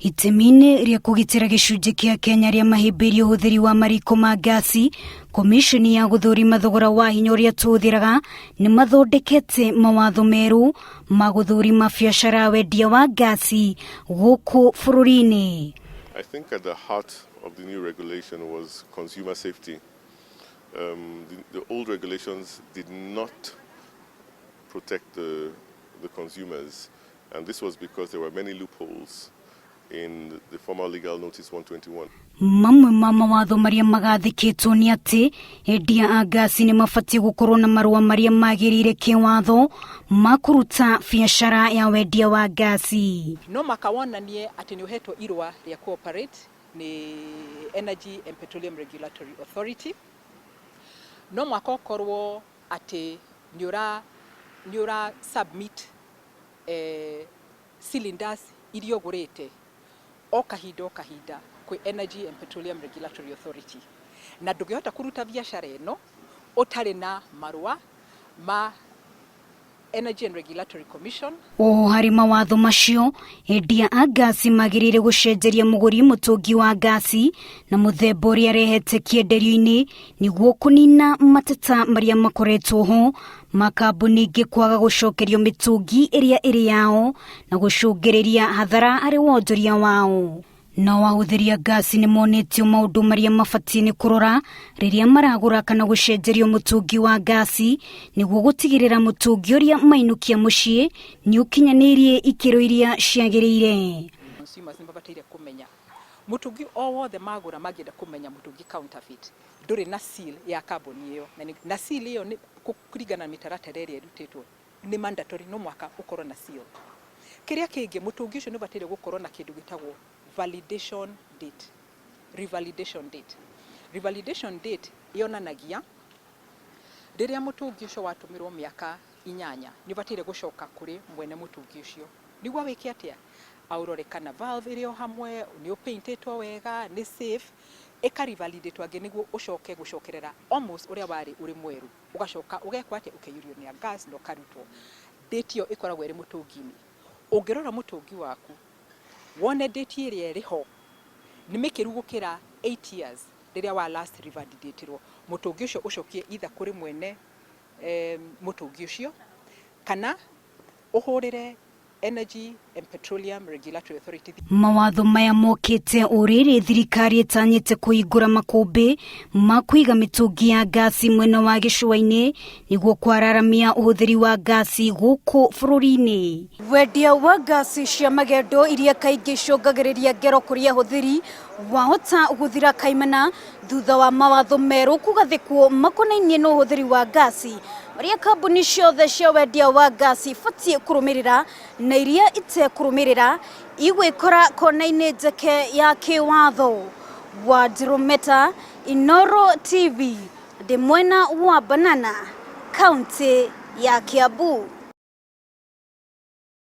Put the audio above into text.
Itemi-inĩ rĩa kũgitĩra gĩcunjĩ kĩa Kenya arĩa mahĩmbĩirie ũhũthĩri wa mariko ma ngasi, komishoni ya gũthũrima thogora wa hinya ũrĩa tũhũthĩraga nĩ mathondekete mawatho merũ ma gũthũrima biacara ya wendia wa ngasi gũkũ bũrũri-inĩ. I think at the heart of the new regulation was consumer safety. The old regulations did not protect the consumers, and this was because there were many loopholes in the former Legal Notice 121. Mamwe ma mawatho marĩa magathĩkĩtwo nĩ atĩ endia a ngasi nĩ mabatiĩ gũkorwo na marũa marĩa magĩrĩire kĩwatho ma kũruta biacara ya wendia wa ngasi. No maka wonanie atĩ nĩ ũhetwo irũa rĩa cooperate nĩ Energy and Petroleum Regulatory Authority. No mwaka ũkorwo atĩ nĩ ũra submit cylinders iria ũgũrĩte o kahinda o kahinda kwĩ Energy and Petroleum Regulatory Authority, na ndũngĩhota kũruta biacara ĩno ũtarĩ na marũa ma Energy and Regulatory Commission. Oho harĩ mawatho macio, endia a ngasi magĩrĩire gũcenjeria mũgũri mũtũngi wa ngasi na mũthemba ũrĩa arehete kĩenderio-inĩ nĩguo kũnina mateta marĩa makoretwo ho ma kambuni ingĩ kwaga gũcokerio mĩtũngi ĩrĩa ĩrĩ yao na gũcũngĩrĩria hathara harĩ wonjoria wao. No ahũthĩri a ngasi nĩ monetio maũndũ marĩa mabatiĩ nĩ kũrora rĩrĩa maragũra kana gũcenjerio mũtũngi wa ngasi nĩguo gũtigĩrĩra mũtũngi ũrĩa mainũkia mũciĩ nĩ ũkinyanĩirie ikĩro iria ciagĩrĩire. Consumers nĩ mabataire kũmenya mũtũngi o wothe magũra, mangĩenda kũmenya mũtũngi counterfeit ndũrĩ na seal ya kambuni ĩyo, na seal ĩyo nĩ kũringana na mĩtaratara ĩrĩa ĩrutĩtwo nĩ mandatory, no mwaka ũkorwo na seal. Kĩrĩa kĩngĩ, mũtũngi ũcio nĩ ũbataire gũkorwo na kĩndũ gĩtagwo validation date, revalidation date. Revalidation date yonanagia rĩrĩa mũtũngi ũcio watũmĩrwo mĩaka 8, nĩ ũbataire gũcoka kũrĩ mwene mũtũngi ũcio nĩguo wĩke atĩa, aũrore kana valve ĩrĩ o hamwe, nĩ ũpaintĩtwo wega, nĩ safe, ĩkarivalidatwo angĩ nĩguo ũcoke gũcokerera almost ũrĩa warĩ ũrĩ mwerũ, ũgacoka ũgekwo atĩa, ũkaiyũrio nĩ gas na ũkarutwo. Date ĩyo ĩkoragwo ĩrĩ mũtũngi-inĩ. Ũngĩrora mũtũngi waku wone date ĩrĩa ĩrĩ ho nĩ mĩkĩru gũkĩra 8 years rĩrĩa wa last revalidatirwo, mũtũngi ũcio ũcokie either kũrĩ mwene mũtũngi ũcio kana ũhũrĩre Energy and Petroleum Regulatory Authority. Mawatho maya mokĩte o rĩrĩ thirikari ĩtanyĩte kũhingũra makũmbĩ ma kũiga mĩtũngi ya ngasi mwena wa gĩcũa-inĩ nĩguo kwararamia ũhũthĩri wa ngasi gũkũ bũrũri-inĩ. Wendia wa ngasi cia magendo iria kaingĩ icũngagĩrĩria ngero kũrĩ ahũthĩri wahota gũthira kaimana thutha wa mawatho merũ kũgathĩkwo makonainie na ũhũthĩri wa ngasi marĩa kambuni ciothe cia wendia wa ngasi ibatiĩ kũrũmĩrĩra na iria itekũrũmĩrĩra igwĩkora kona-inĩ njeke ya kĩwatho. Wanjirũ Meta, Inooro TV, ndĩ mwena wa Banana, kaunti ya Kiambu.